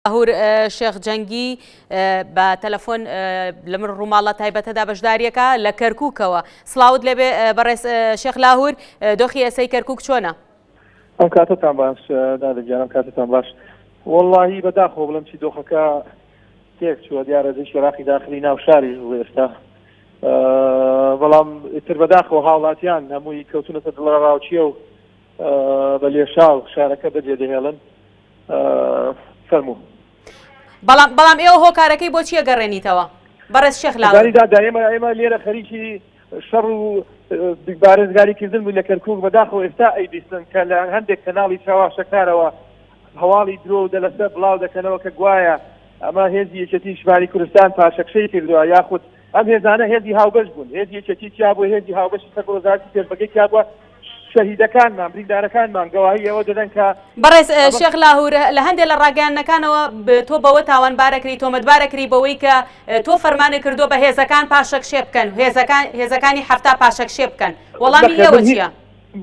لاهور شێخ جەنگی بە تەلەفۆن لە من ڕووماڵە تایبەتەدا بەشداریەکە لە کەرکووکەوە. سڵاوت لێبێ بەڕێز شێخ لاهور، دۆخی ئێسەی کەرکووک چۆنە؟ ئەم کاتەتان باش دادە گیان، ئەم کاتەتان باش. وەڵڵاهی بەداخەوە بڵێم چی دۆخەکە تێک چووە، دیارە جەیشی عێراقی داخلی ناو شاریش بوو ئێستا، بەڵام ئیتر بەداخەوە هاوڵاتیان هەمووی کەوتونەتە دڵەڕاوکیە و بە لێشاو شارەکە بەجێ دەهێڵن. فەرموو. بەڵام بەڵام ئێوە هۆکارەکەی بۆ چیە گەڕێنیتەوە بەڕێز شێخ لاوەر؟ زانی دادا ئێمە ئێمە لێرە خەریکی شەڕ و بارزگاری کردن بووین لە کەرکوک بەداخەوە ئێستا ئەیبیستن کە لە هەندێک کەناڵی چەواشەکارەوە هەواڵی درۆ و دەلەسە بڵاو دەکەنەوە کە گوایە ئەمە هێزی یەکێتی نیشتمانی کوردستان پاشەکشەی کردووە یاخود ئەم هێزانە هێزی هاوبەش بوون هێزی یەکێتی تیا بوو هێزی هاوبەشی سەر بە وەزارەتی پێشمەرگەی تیا بووە شەهیدەکانمان بریندارەکانمان گەواهی ئەوە دەدەن کە بەڕێز شێخ لاهور لە هەندێک لە ڕاگەیاندنەکانەوە تۆ بەوە تاوانبارەکری تۆمەتبارەکری بەوەی کە تۆ فەرمانت کردووە بە هێزەکان پاشەکشێ بکەن هێزەکان هێزەکانی حەفتا پاشەکشێ بکەن وەڵامی ئێوە چییە؟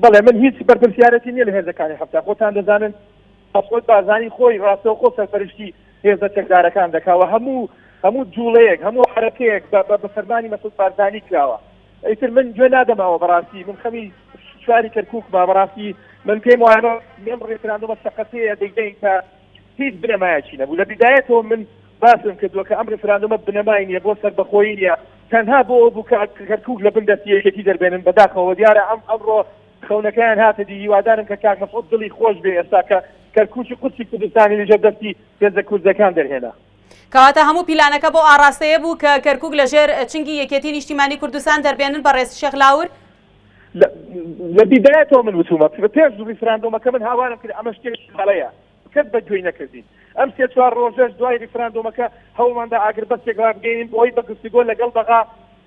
بەڵێ من هیچ بەرپرسیارەتی نییە لە هێزەکانی حەفتا خۆتان دەزانن مەسعود بارزانی خۆی ڕاستەوخۆ سەرپەرشتی هێزە چەکدارەکان دەکا و هەموو هەموو جوڵەیەک هەموو حەرەکەیەک بە فەرمانی مەسعود بارزانی کراوە ئیتر من گوێ نادەمەوە بەڕاستی من خەمی شاری کەرکووکمە بەڕاستی من پێم وایە ئەم ڕیفراندۆمە سەقەتەیە دەیدەین کە هیچ بنەمایەکی نەبوو لە بیدایەتەوە من باسم کردووە کە ئەم ڕیفراندۆمە بنەمای نییە بۆ سەربەخۆیی نییە تەنها بۆ ئەوە بوو کە کەرکووک لە بن دەستی یەکێتی دەربێنن بەداخەوە دیارە ئەم ئەمڕۆ خەونەکەیان هاتە دی هیوادارم کە کاک مەسعود دڵی خۆش بێ ئێستا کە کەرکوکی قودسی کوردستانی لەژێر دەستی هێزە کوردەکان دەرهێنا. کەواتە هەموو پیلانەکە بەو ئاڕاستەیە بوو کە کەرکوک لە ژێر چنگی یەکێتی نیشتیمانی کوردستان دەربێنن بەڕێز شێخ لاور؟ لە بیدایەتەوە من وتومە پێش ڕیفراندۆمەکە من هاوارم کرد ئەمە شتێکی هەڵەیە کەس بە گوێی نەکردین ئەم سێ چوار ڕۆژەش دوای ڕیفراندۆمەکە هەوڵماندا ئاگربەستێک ڕابگەیەنین بۆ ئەوەی بە گفتوگۆ لەگەڵ بەغا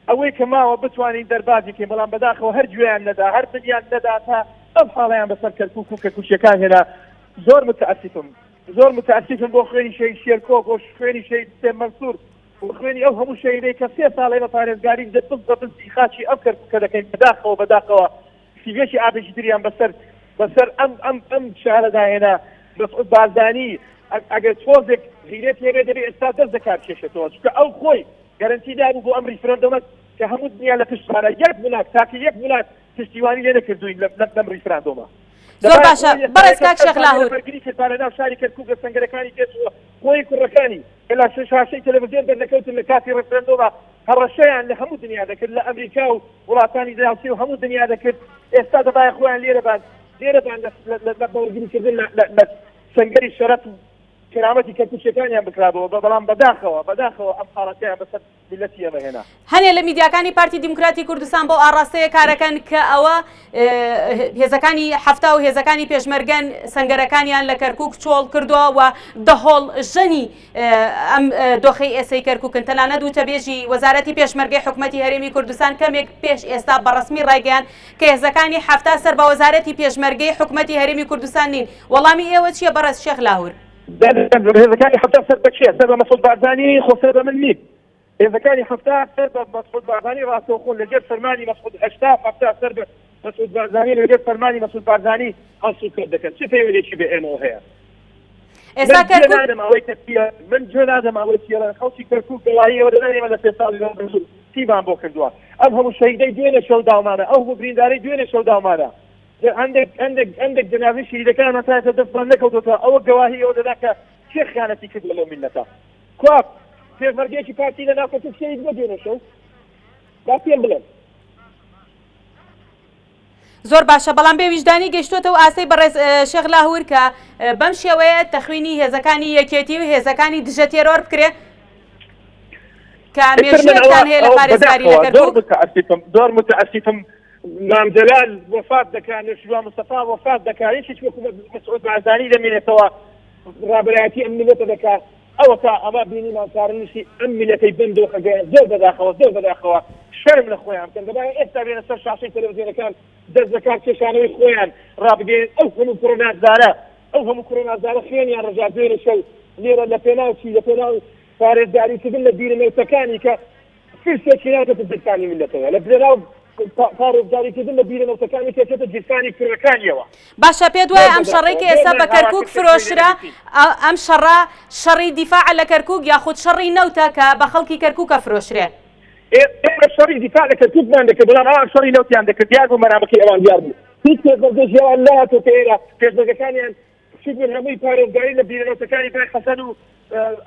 ئەوەی کە ماوە بتوانین دەربازی کەین، بەڵام بەداخەوە هەر گوێیان نەدا، هەر بنیان نەدا تا ئەم حاڵەیان بەسەر کەرکوک و کەرکوکییەکان هێنا. زۆر متەئەسیفم، زۆر متەئەسیفم بۆ خوێنی شەهید شێرکۆ، بۆ خوێنی شەهید حوسێن مەنسوور، بۆ خوێنی ئەو هەموو شەهیدەی کە سێ ساڵە ئێمە پارێزگاری بز بە بزی خاکی ئەم کەرکوکە دەکەین، بەداخەوە، بەداخەوە سیڤێکی ئابێکی تریان بەسەر بەسەر ئەم ئەم ئەم شارەدا هێنا. مەسعود بارزانی ئەگەر تۆزێک غیرەتی هەبێ دەبێ ئێستا دەست لە کار بکێشێتەوە، چونکە ئەو خۆی گەرەنتی دابوو بۆ ئەم ریفرەندۆمە کە هەموو دنیا لە پشتمانە یەک وڵات تاکە یەک وڵات پشتیوانی لێ نەکردوین لەم ریفراندۆمە. زۆر باشە بەڕێز کاک شێخ لاهور. بەرگری کرد لە ناو شاری کەرکوک لە سەنگەرەکانی پێشەوە خۆی کوڕەکانی کە لە شاشەی تەلەڤزیۆن دەردەکەوتن لە کاتی ڕیفرەندۆمە هەڕەشەیان لە هەموو دنیا دەکرد لە ئەمریکا و وڵاتانی دراوسێ و هەموو دنیا دەکرد ئێستا دەبایە خۆیان لێرە بان لێرە بان لە بەرگریکردن لە سەنگەری شەرەف و کەرامەتی کەرکوکیەکانیان بکرابەوە بەڵام بەداخەوە بەداخەوە ئەم حاڵەتەیان بەسەر میللەتی ئێمە هێنا. هەنێ لە میدیاکانی پارتی دیموکراتی کوردستان بەو ئاڕاستەیە کارەکەن کە ئەوە هێزەکانی حەفتا و هێزەکانی پێشمەرگەن سەنگەرەکانیان لە کەرکوک چۆڵ کردووە و دەهۆڵ ژەنی ئەم دۆخەی ئێسەی کەرکوکن تەنانەت وتەبێژی وەزارەتی پێشمەرگەی حکومەتی هەرێمی کوردستان کەمێک پێش ئێستا بە ڕەسمی ڕایگەیاند کە هێزەکانی حەفتا سەر بە وەزارەتی پێشمەرگەی حکومەتی هەرێمی کوردستان نین وەڵامی ئێوە چییە بەڕێز شێخ لاهور؟ هێزەکانی حەفتا سەر بە کێ؟ سەر بە مەسعود بارزانی؟ خۆ سەر بە من نین. هێزەکانی حەفتا سەر بە مەسعود بارزانی ڕاستەوخۆن لەژێر فەرمانی مەسعود هەشتا حەفتا سەر بە مەسعود بارزانی لەژێر فەرمانی مەسعود بارزانی هەڵسوکەوت دەکەن چ پەیوەندیەکی بە ئێمەوە هەیە؟ ئێستا من گوێ کەرکوک نادەم ئەوەی کە چییە من گوێ نادەم ئەوەی چییە خەڵکی کەرکوک گەواهی ئەوە دەدەن ئێمە لە سێ ساڵی ڕابردوو چیمان بۆ کردووە ئەم هەموو شەهیدەی دوێنێ شەو داومانە ئەو هەموو بریندارەی دوێنێ شەو داومانە هەندێک هەندێک هەندێک جەنازەی شەهیدەکانمان تا ئێستا دەستمان نەکەوتۆتەوە ئەوە گەواهی ئەوە دەدا کە کێ خیانەتی کردووە لەو میللەتە کوا پێشمەرگەیەکی پارتی لە ناو کەرکوک شەهید بووە دوێنێ شەو با پێم بڵێن. زۆر باشە بەڵام بێ ویژدانی گەشتۆتە و ئاستەی بەڕێز شێخ لاهور کە بەم شێوەیە تەخوینی هێزەکانی یەکێتی و هێزەکانی دژە تێرۆر بکرێ کە مێژوویەکتان هەیە لە پارێزگاری لە کەرکوک زۆر متەئەسیفم مام جەلال وەفات دەکا نەوشیروان مستەفا وەفات دەکا یەکێکی وەکو مەسعود بارزانی دەمێنێتەوە ڕابەرایەتی ئەم میللەتە دەکا ئەوەتا ئەمە بینیمان چارەنووسی ئەم میللەتەی بەم دۆخە گەیاند زۆر بەداخەوە زۆر بەداخەوە شەرم لە خۆیان بکەن دەبایە ئێستا بێنە سەر شاشەی تەلەڤزیۆنەکان دەست لە کار کێشانەوەی خۆیان ڕابگەیەنن ئەو هەموو کوڕە نازدارە ئەو هەموو کوڕە نازدارە خوێنیان ڕژا دوێنێ شەو لێرە لە پێناو چی لە پێناو پارێزگاریکردن لە بیرە نەوتەکانی کە فلسێکی ناکەتە گیرفانی میللەتەوە لە پێناو. پارێزگاریکردن لە بیرە نەوتەکانی کەچێتە گیرفانی کوڕەکانیەوە. باشە پێت وایە ئەم شەڕەی کە ئێستا بە کەرکوک فرۆشرا ئەم شەڕە شەڕی دیفاعە لە کەرکوک یاخود شەڕی نەوتە کە بە خەڵکی کەرکوکە فرۆشرێ؟ ئێمە شەڕی دیفاع لە کەرکوکمان دەکرد بەڵام ئەوان شەڕی نەوتیان دەکرد دیار بوو مەرامەکەی ئەوان دیار بوو هیچ پێشمەرگەیەکی ئەوان نەهاتۆتە ئێرە پێشمەرگەکانیان چی بوون هەمووی پارێزگاری لە بیرەنەوتەکانی بای حەسەن و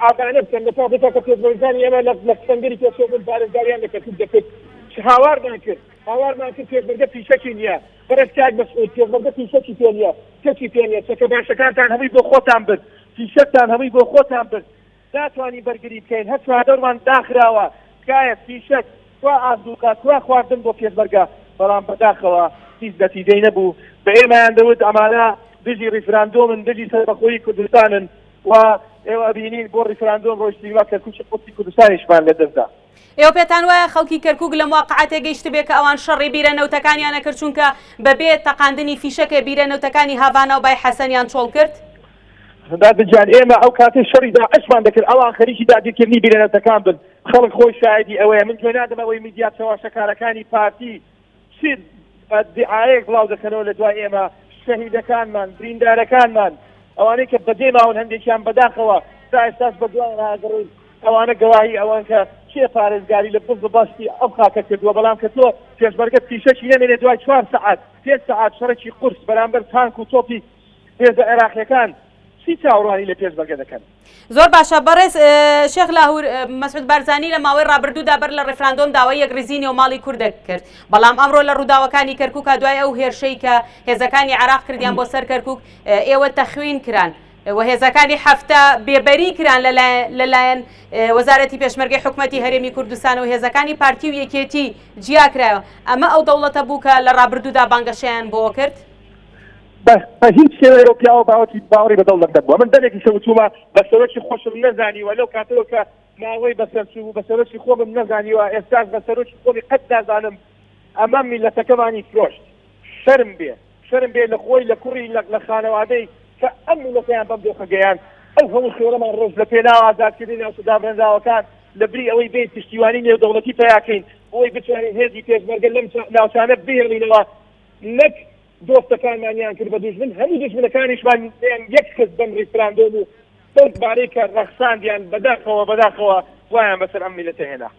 ئابانە بکەن لە کاتێکا کە پێشمەرگەکانی ئێمە لە سەنگەری پێشەوە بوون پارێزگاریان لە کەرکوک دەکرد هاوارمان کرد هاوارمان کرد پێشمەرگە فیشەکی نییە بەڕێز کاک مەسعود پێشمەرگە فیشەکی پێ نییە چەکی پێ نییە چەکە باشەکانتان هەمووی بۆ خۆتان برد فیشەکتان هەمووی بۆ خۆتان برد ناتوانین بەرگری بکەین هەر چواردەورمان داخراوە تکایە فیشەک کوا ئازوقە کوا خواردن بۆ پێشمەرگە بەڵام بەداخەوە هیچ نەتیجەی نەبوو بە ئێمەیان دەوت ئەمانە دژی ڕیفراندۆمن دژی سەربەخۆیی کوردستانن و ئێوە ئەبینین بۆ ڕیفراندۆم ڕۆیشتین وا کەرکوکی قودسی کوردستانیشمان لەدەستدا. ئێوە پێتان وایە خەڵکی کەرکوک لەم واقعە تێگەیشتبێ کە ئەوان شەڕی بیرە نەوتەکانیان ئەکرد چونکە بەبێ تەقاندنی فیشەکێ بیرە نەوتەکانی هاڤانا و بای حەسەنیان چۆڵ کرد؟ دادە گیان ئێمە ئەو کاتەی شەڕی داعشمان دەکرد ئەوان خەریکی داگیرکردنی بیرە نەوتەکان بن خەڵک خۆی شایدی ئەوەیە من گوێ نادەم ئەوەی میدیا چەواشەکارەکانی پارتی چ دیعایەک بڵاو دەکەنەوە لە دوای ئێمە شەهیدەکانمان بریندارەکانمان ئەوانەی کە بەجێ ماون هەندێکیان بەداخەوە تا ئێستاش بە دوای ڕاگەڕین ئەوانە گەواهی ئەوان کە کێ پارێزگاری لە بز بەستی ئەو خاکە کردووە بەڵام کە تۆ پێشمەرگە فیشەکی نەمێنێ دوای چوار سەعات پێنج سەعات شەڕێکی قورس بەرامبەر تانک و تۆپی هێزە عێراقیەکان چی چاوەڕوانی لە پێشمەرگە دەکەن؟ زۆر باشە بەڕێز شێخ لاهور مەسعود بارزانی لە ماوەی ڕابردوودا بەر لە ڕیفراندۆم داوای یەکڕیزی نێوماڵی کوردە کرد بەڵام ئەمڕۆ لە ڕووداوەکانی کەرکووکا دوای ئەو هێرشەی کە هێزەکانی عێراق کردیان بۆ سەر کەرکووک ئێوە تەخوین کران و هێزەکانی حەفتە بێبەری کران لەلایەن وەزارەتی پێشمەرگەی حکومەتی هەرێمی کوردستان و هێزەکانی پارتی و یەکێتی جیاکرایەوە ئەمە ئەو دەوڵەتە بوو کە لە ڕابردوودا بانگەشەیان بۆ کرد؟ بە هیچ شێوەیەک ئەو پیاوە باوەتی باوەڕی بە دەوڵەت نەبووە. من دەمێکیشە وتوومە بە سەرۆکی خۆشم نەزانیوە، لەو کاتەوە کە ماوەی بەسەر چووبوو بە سەرۆکی خۆمم نەزانیوە، ئێستاش بە سەرۆکی خۆمی قەت نازانم. ئەمە میللەتەکەمانی فرۆشت. شەرم بێ، شەرم بێ لە خۆی، لە کوڕی، لە خانەوادەی کە ئەم میللەتەیان بەم دۆخە گەیاند. ئەو هەموو خوێنەمان ڕشت لە پێناو ئازادکردنی ناوچە دابڕێنراوەکان، لە بری ئەوەی بێین پشتیوانی نێودەوڵەتی پەیاکەین بۆ ئەوەی بتوانین هێزی پێشمەرگە لەم ناوچانە بهێڵینەوە، نەک دۆستەکانمانیان کرد بە دوژمن، هەموو دوژمنەکانیشمانیان یەک خست بەم ڕیفراندۆم و بەو بارەی کە ڕەخساندیان، بەداخەوە بەداخەوە وایان بەسەر ئەم میللەتە هێنا.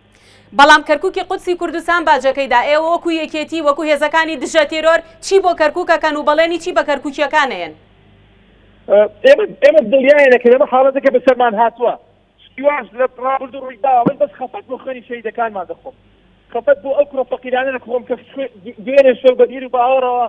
بەڵام کەرکوکی قودسی کوردستان باجەکەی دا، ئێوە وەکو یەکێتی، وەکو هێزەکانی دژە تێرۆر چی بۆ کەرکوک ئەکەن و بەڵێنی چی بە کەرکوکیەکان ئەیەن؟ ئێمە ئێمە دڵنیاین کە ئێمە حاڵەتێکە بەسەرمان هاتووە، شتی واش لە ڕابردوو ڕوویداوە، من بەس خەفەت بۆ خوێنی شەهیدەکانمان دەخۆم، خەفەت بۆ ئەو کوڕە فەقیرانە دەخۆم کە دوێنێ شەو بە بیر و باوەڕەوە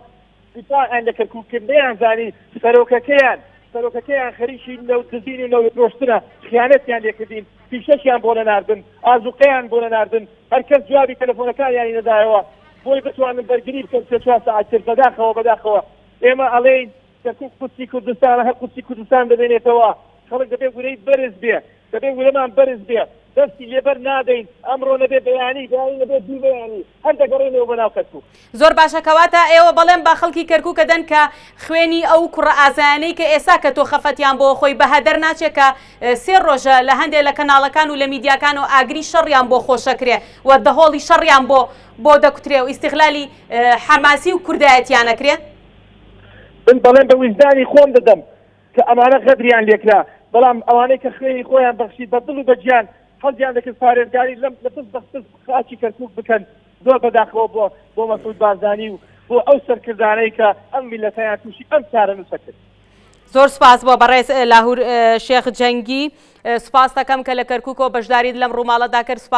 دیفاعیان لە کەرکوک کرد، نەیانزانی سەرۆکەکەیان سەرۆکەکەیان خەریکی نەوت دزین و نەوت فرۆشتنە، خیانەتیان لێکردین، فیشەکیان بۆ نەناردن، ئازوقەیان بۆ نەناردن، هەرکەس جوابی تەلەفۆنەکانیانی نەدایەوە بۆی بتوانن بەرگری بکەن سێ چوار سەعات تر، بەداخەوە بەداخەوە ئێمە ئەڵێین کەرکوک قودسی کوردستانە، هەر قودسی کوردستان دەمێنێتەوە، خەڵک دەبێ ورەی بەرز بێ، دەبێ ورەمان بەرز بێ، دەستی لێ بەر نادەین، ئەمڕۆ نەبێ بەیانی، بەیانی نەبێ دوو بەیانی، هەر دەگەڕێینەوە بۆ ناو کەرکوک. زۆر باشە کەواتە ئێوە بەڵێن بە خەڵکی کەرکوک ئەدەن کە خوێنی ئەو کوڕە ئازایانەی کە ئێستا کە تۆ خەفەتیان بۆ خۆی بە هەدەر ناچێ کە سێ ڕۆژە لە هەندێ لە کەناڵەکان و لە میدیاکانەوە ئاگری شەڕیان بۆ خۆشەکرێ و دەهۆڵی شەڕیان بۆ بۆ دەکوترێ و ئیستیغلالی حەماسی و کوردایەتیان ئەکرێ؟ من بەڵێن بە ویژدانی خۆم دەدەم کە ئەمانە غەدریان لێکرا، بەڵام ئەوانەی کە خوێنی خۆیان بەخشی بە دڵ و بە گیان حەزیان دەکرد پارێزگاری لەم لە پست بە پست خاکی کەرکوک بکەن، زۆر بەداخەوە بۆ بۆ مەسعود بارزانی و بۆ ئەو سەرکردانەی کە ئەم میللەتەیان تووشی ئەم چارەنووسە کرد. زۆر سوپاس بۆ بەڕێز لاهور شێخ جەنگی، سوپاست دەکەم کە لە کەرکوکەوە بەشداریت لەم ڕووماڵەدا کرد.